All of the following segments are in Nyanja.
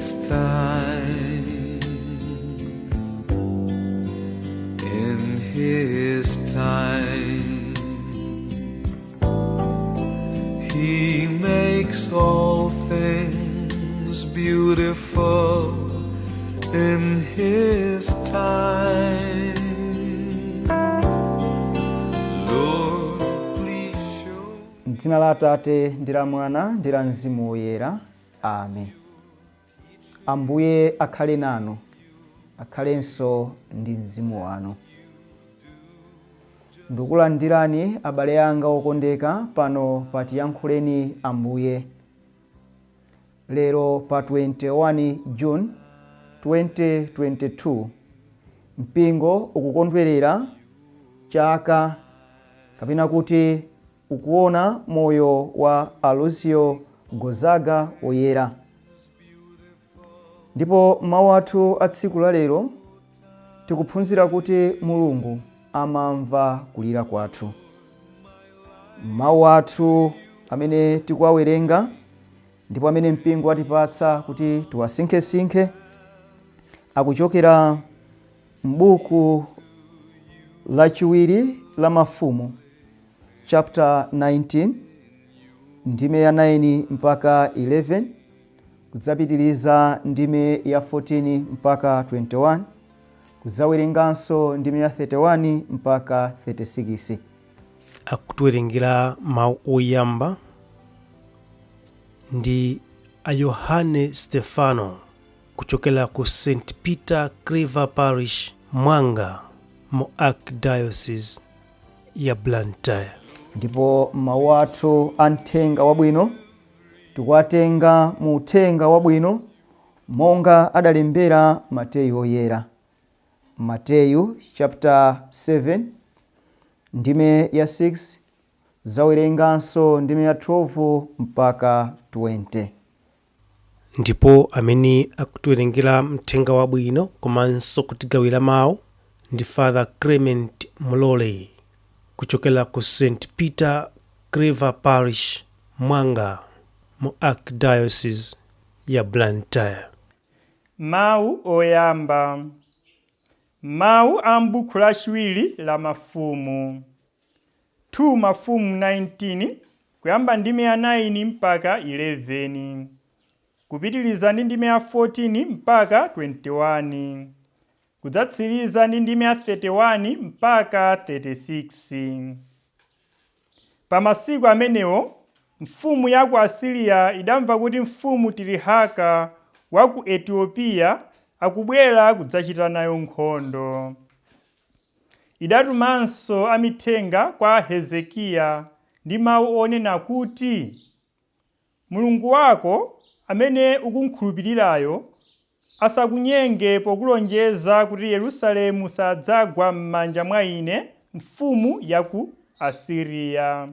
His time. In His time, He makes all things beautiful in His time. Lord, please show. M'dzina la Atate ndi la Mwana ndi la Mzimu Woyera, amen. Ambuye akhale nanu. Akhalenso ndi mzimu wanu. Ndikulandirani, abale anga okondeka, pano pa Tiyankhuleni Ambuye lero pa 21 June 2022. Mpingo ukukondwerera chaka, kapena kuti ukuona moyo wa Aloisio Gonzaga Woyera. Ndipo mawu athu a tsiku la lero tikuphunzira kuti Mulungu amamva kulira kwathu. Mawu athu amene tikuwawerenga ndipo amene mpingo watipatsa kuti tiwasinkhesinkhe akuchokera m'buku lachiwiri la Mafumu, chapter 19, ndime ya 9 mpaka 11, kudzapitiriza ndime ya 14 mpaka 21, kudzawerenganso ndime ya 31 mpaka 36. Akutiwerengera mawu oyamba ndi a Yohane Stefano kuchokera ku St Peter Claver Parish, Mwanga, mu Archdiocese ya Blantyre. Ndipo mawu athu a mthenga wabwino tikuwatenga mu Uthenga Wabwino monga adalembera Mateyu Oyera, Mateyu chapter 7, ndime ya 6, zawerenganso ndime ya 12 mpaka 20. Ndipo amene akutiwerengera mthenga wabwino komanso kutigawira mawu ndi Father Clement Mulole kuchokera ku St Peter Claver Parish, Mwanga, mu Archdiocese ya Blantyre. Mawu oyamba. Mawu a m'buku lachiwiri la Mafumu, 2 Mafumu 19, kuyamba ndime ya 9 mpaka 11, kupitiliza ndi ndime ya 14 mpaka 21, kudzatsiriza ndi ndime ya 31 mpaka 36. Pa masiku amenewo mfumu ya ku Asiriya idamva kuti mfumu Tirihaka wa ku Etiyopiya akubwera kudzachita nayo nkhondo. Idatumanso amithenga kwa Hezekiya ndi mau onena kuti, Mulungu wako amene ukumkhulupirirayo asakunyenge pokulonjeza kuti Yerusalemu sadzagwa m'manja mwa ine mfumu ya ku Asiriya.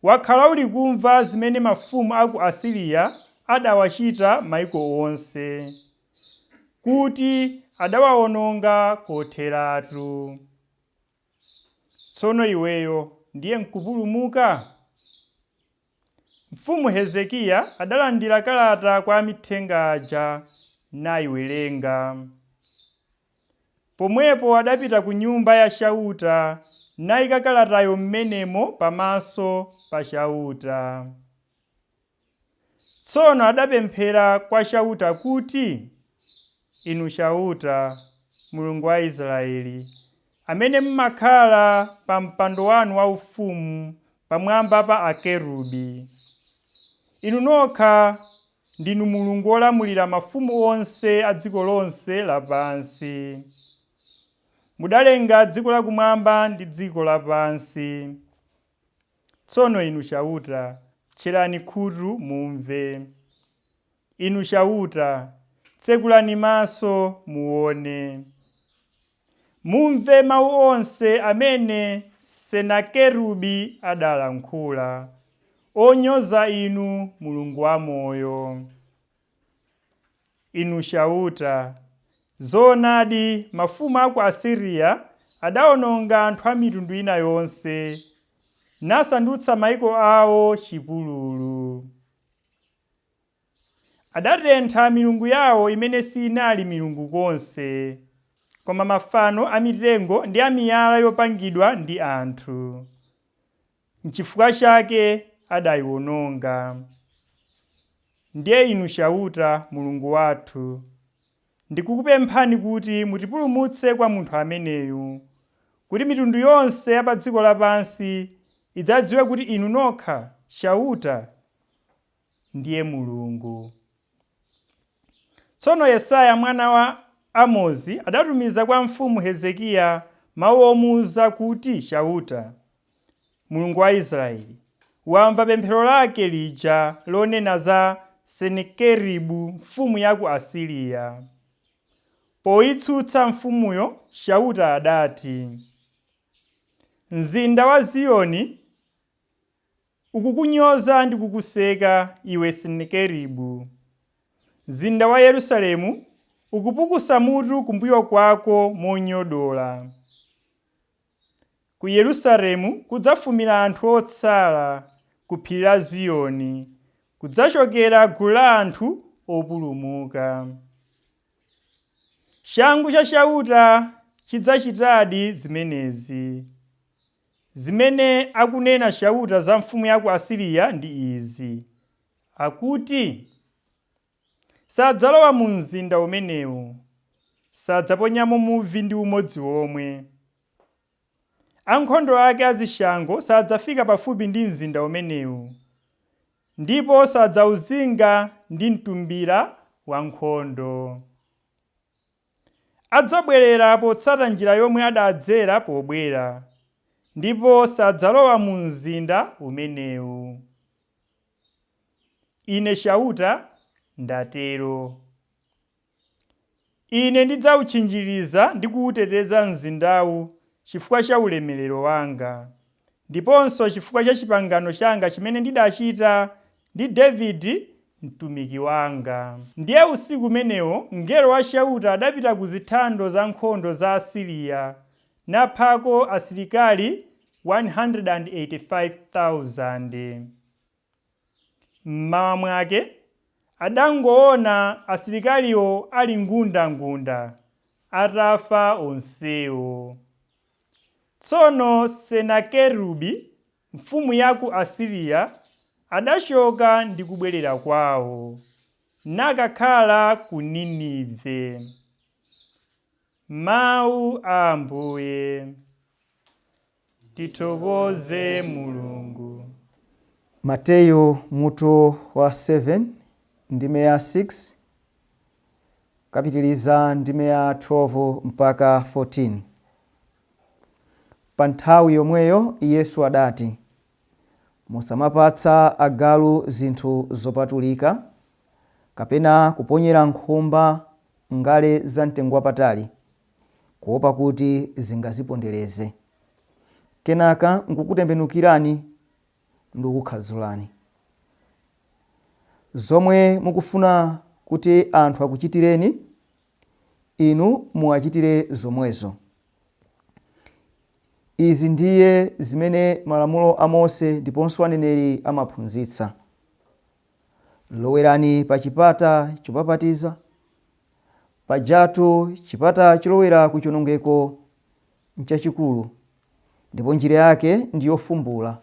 Wakhala ulikumva zimene mafumu a ku Asiriya adawachita maiko onse, kuti adawaononga kotheratu. Tsono iweyo ndiye nkupulumuka? Mfumu Hezekiya adalandira kalata kwa amithenga aja naiwerenga. Pomwepo adapita ku Nyumba ya Chauta naika kalatayo m'menemo pamaso pa Chauta. Tsono adapemphera kwa Chauta kuti, Inu Chauta, Mulungu wa Israele, amene mumakhala pa mpando wanu waufumu pamwamba pa akerubi, Inu nokha ndinu Mulungu wolamulira mafumu onse a dziko lonse lapansi. Mudalenga dziko lakumwamba ndi dziko lapansi. Tsono Inu Chauta, tcherani khutu mumve. Inu Chauta, tsekulani maso muwone. Mumve mau onse amene Senakeribu adalankhula, onyoza Inu Mulungu wamoyo. Inu Chauta, zoonadi mafumu a ku Asiriya adaononga anthu a mitundu ina yonse, nasandutsa maiko ao chipululu. Adatentha milungu yawo imene sinali milungu konse, koma mafano a mitengo ndi a miyala yopangidwa ndi anthu. Nchifukwa chake adayiwononga. Ndiye inu Chauta, Mulungu wathu, ndikukupemphani kuti mutipulumutse kwa munthu ameneyu, kuti mitundu yonse ya pa dziko lapansi idzadziwe kuti inu nokha, Chauta, ndiye Mulungu. Tsono Yesaya mwana wa Amozi adatumiza kwa mfumu Hezekiya mau omuuza kuti Chauta, Mulungu wa Israele, wamva pemphero lake lija lonena za Senakeribu mfumu ya ku Asiriya. Poitsutsa mfumuyo, Chauta adati, Mzinda wa Ziyoni ukukunyoza ndi kukuseka, iwe Senakeribu. Mzinda wa Yerusalemu ukupukusa mutu kumbuyo kwako monyodola. Ku Yerusalemu kudzafumira anthu otsala, ku phiri la Ziyoni kudzachokera gulu la anthu opulumuka. Changu cha Chauta chidzachitadi zimenezi. Zimene akunena Chauta za mfumu ya ku Asiriya ndi izi, akuti, Sadzalowa mu mzinda umenewu, sadzaponyamo muvi ndi umodzi womwe. Ankhondo ake a zishango sadzafika pafupi ndi mzinda umenewu, ndipo sadzauzinga ndi mtumbira wankhondo. Adzabwerera potsata njira yomwe adadzera pobwera, ndipo sadzalowa mu mzinda umenewu. Ine Chauta ndatero. Ine ndidzautchinjiriza ndi kuuteteza mzindawu chifukwa cha ulemerero wanga, ndiponso chifukwa cha chipangano changa chimene ndidachita ndi Davide mtumiki wanga. Ndiye usiku umenewo mngelo wa Chauta adapita ku zithando zankhondo za Aasiriya, naphako asilikali 185,000. M'mawa mwake adangoona asilikaliwo ali ngundangunda, atafa onsewo. Tsono Senakeribu, mfumu ya ku Asiriya, adachoka ndi kubwerera kwao, nakakhala ku Ninive. Mau a Ambuye. Tithokoze Mulungu. Mateyu mutu wa 7 ndime ya 6 kapitiliza ndime ya 12 mpaka 14. Pa nthawi yomweyo Yesu adati, Musamapatsa agalu zinthu zopatulika, kapena kuponyera nkhumba ngale zamtengo wapatali, kuopa kuti zingazipondereze, kenaka nkukutembenukirani ndi kukukhadzulani. Zomwe mukufuna kuti anthu akuchitireni, inu muwachitire zomwezo. Izi ndiye zimene malamulo a Mose ndiponso aneneri amaphunzitsa. Lowerani pa chipata chopapatiza. Pajatu chipata cholowera ku chionongeko nchachikulu, ndipo njira yake ndi yofumbula,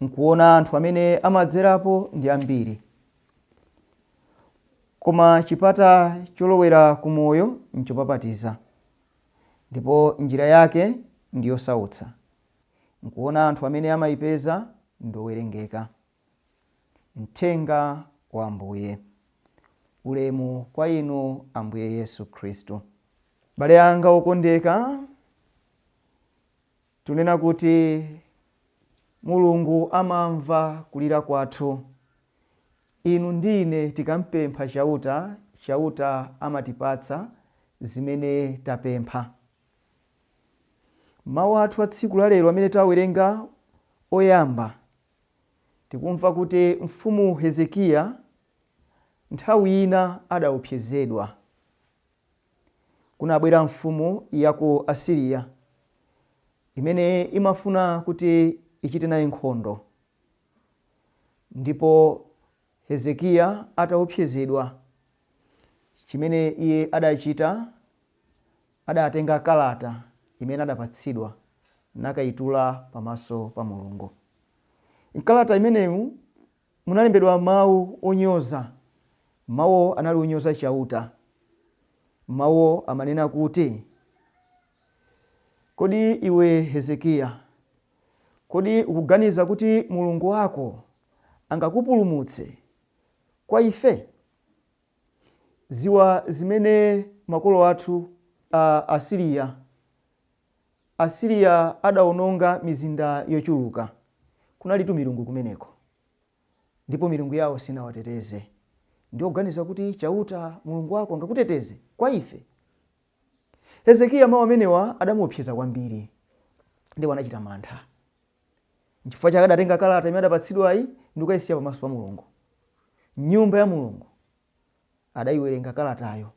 nkuona anthu amene amadzerapo ndi ambiri. Koma chipata cholowera ku moyo nchopapatiza, ndipo njira yake ndi yosautsa, nkuona anthu amene amaipeza ndi owerengeka. Mthenga wa Ambuye. Ulemu kwa inu Ambuye Yesu Khristu. Bale anga okondeka, tunena kuti Mulungu amamva kulira kwathu. Inu ndi ine tikampempha Chauta, Chauta amatipatsa zimene tapempha. Mawu athu a tsiku la lero amene tawerenga oyamba, tikumva kuti mfumu Hezekiya nthawi ina adaopsezedwa. Kunabwera mfumu ya ku Asiriya imene imafuna kuti ichite naye nkhondo, ndipo Hezekiya ataopsezedwa, chimene iye adachita, adatenga kalata imene adapatsidwa nakayitula pamaso pa Mulungu. Mkalata imeneyu munalembedwa mawu onyoza. Mawuwo anali onyoza Chauta. Mawuwo amanena kuti, Kodi iwe Hezekiya, kodi ukuganiza kuti Mulungu wako angakupulumutse kwa ife? Ziwa zimene makolo athu a Asiriya Asiriya adaononga mizinda yochuluka. Kunalitu milungu kumeneko, ndipo milungu yao sinawateteze. Ndiye ukuganiza kuti Chauta, Mulungu wako, angakuteteze kwa ife? Hezekiya mawu amenewa adamuopseza kwambiri, ndipo anachita mantha. Nchifukwa chake adatenga kalata imene adapatsidwayi ndi kukaisiya pamaso pa Mulungu, m'Nyumba ya Mulungu. Adaiwerenga kalatayo,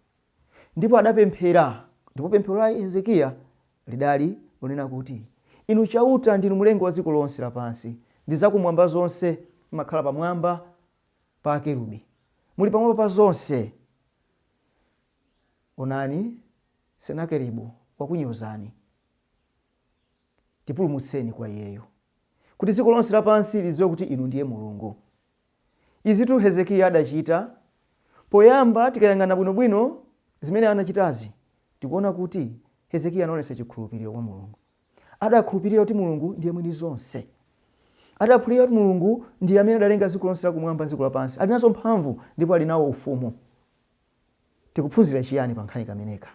ndipo adapemphera. Ndipo pemphero la Hezekiya lidali lonena kuti, Inu Chauta, ndinu Mlengi wa dziko lonse lapansi ndi zakumwamba zonse, mumakhala pamwamba pa akerubi, muli pamwamba pa zonse. Onani, Senakeribu wakunyozani. Tipulumutseni kwa iyeyu, kuti dziko lonse lapansi lidziwe kuti Inu ndiye Mulungu. Izitu Hezekiya adachita. Poyamba tikayang'ana bwinobwino zimene anachitazi, tikuona kuti Hezekiya anaonetsa chikhulupiriro kwa Mulungu. Adakhulupirira kuti Mulungu ndiye mwini zonse. Adakhulupirira kuti Mulungu ndiye amene adalenga dziko lonse lakumwamba ndi dziko lapansi, ali nazo mphamvu ndipo ali nawo ufumu. Tikuphunzira chiyani pa nkhani kameneka?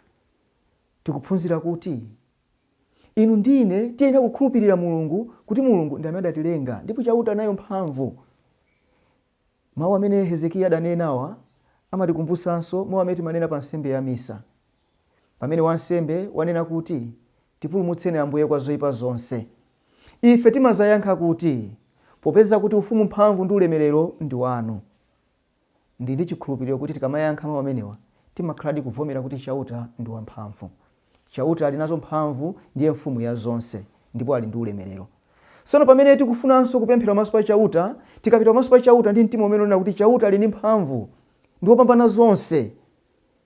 Tikuphunzira kuti inu ndi ine tiyenera kukhulupirira Mulungu kuti Mulungu ndi amene adatilenga ndipo Chauta anayo mphamvu. Mawu amene Hezekiya adanenawa amatikumbutsanso mawu amene timanena pa nsembe ya misa, pamene wansembe wanena kuti, Tipulumutseni Ambuye kwa zoipa zonse. Ife timazayankha kuti, Popeza kuti ufumu, mphamvu ndi ulemerero ndi wanu. Ndili ndi chikhulupiriro kuti tikamayankha mawu amenewa timakhaladi kuvomera kuti Chauta ndi wamphamvu. Chauta ali nazo mphamvu, ndiye mfumu ya zonse, ndipo ali ndi ulemerero. Tsono pamene tikufunanso kupemphera pamaso pa Chauta, tikapita pamaso pa Chauta ndi mtima umene unena kuti Chauta ali ndi mphamvu, ndi wopambana zonse,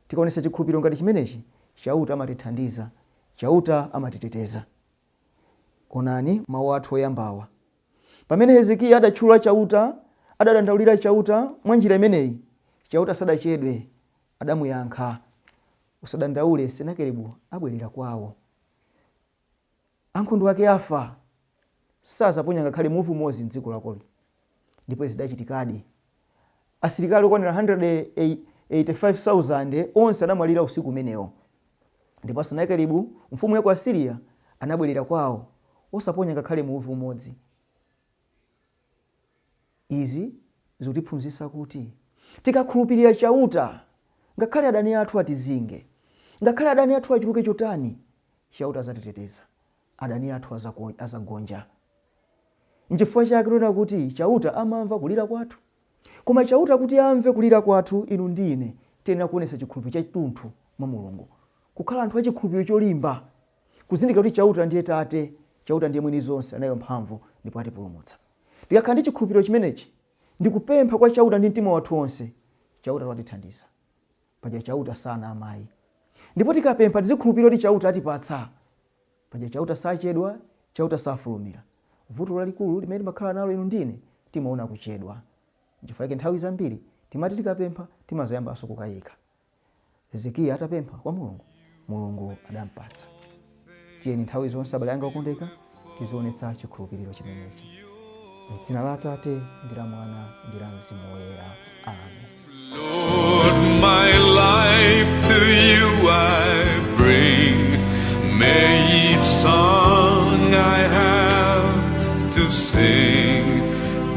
tikaonetsa chikhulupiriro ngati chimenechi, Chauta amatithandiza, Chauta amatiteteza. Onani mawu athu oyambawa. Pamene Hezekiya adatchula Chauta, adadandaulira Chauta mwa njira imeneyi, Chauta sadachedwe, adamuyankha, Usadandaule, Senakeribu abwerera kwao. Ankhondo ake afa, sadzaponya ngakhale muvi umodzi m'dziko lakoli. Ndipo izi zidachitikadi. Asilikali okwanira 185,000 onse anamwalira usiku umenewo. Ndipo Senakeribu, mfumu ya ku Asiriya, anabwerera kwawo, osaponya ngakhale muvi umodzi. Izi zikutiphunzitsa kuti tikakhulupirira Chauta, ngakhale adani athu atizinge, ngakhale adani athu achuluke chotani, Chauta adzatiteteza, adani athu adzagonja. Nchifukwa chake tinena kuti Chauta amamva kulira kwathu. Koma Chauta kuti amve kulira kwathu, inu ndi ine tiyenera kuonetsa chikhulupiriro chathunthu mwa Mulungu, kukhala anthu a chikhulupiriro cholimba, kuzindikira kuti Chauta ndiye Tate, Chauta ndiye mwini zonse, anayo mphamvu ndipo atipulumutsa. Tikakhala ndi chikhulupiriro chimenechi ndi kupempha kwa Chauta ndi mtima wathu wonse, Chauta watithandiza. Paja Chauta sanama ayi. Ndipo tikapempha tizikhulupirira kuti Chauta atipatsa. Paja Chauta sachedwa, Chauta safulumira. Vuto lalikulu limene timakhala nalo inu ndi ine, timaona kuchedwa. Nchifukwa chake nthawi zambiri timati tikapempha timadzayambanso kukayika. Hezekiya atapempha kwa Mulungu, Mulungu adampatsa. Tiyeni nthawi zonse abale anga okondeka tizionetsa chikhulupiriro chimenechi. M'dzina la Atate ndi la Mwana ndi la Mzimu Woyera. Amen. Lord, my life to you I bring. May each song I have to sing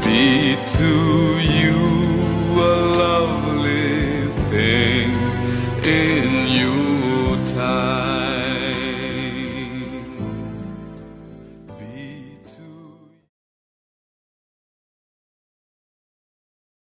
be to you a lovely thing. In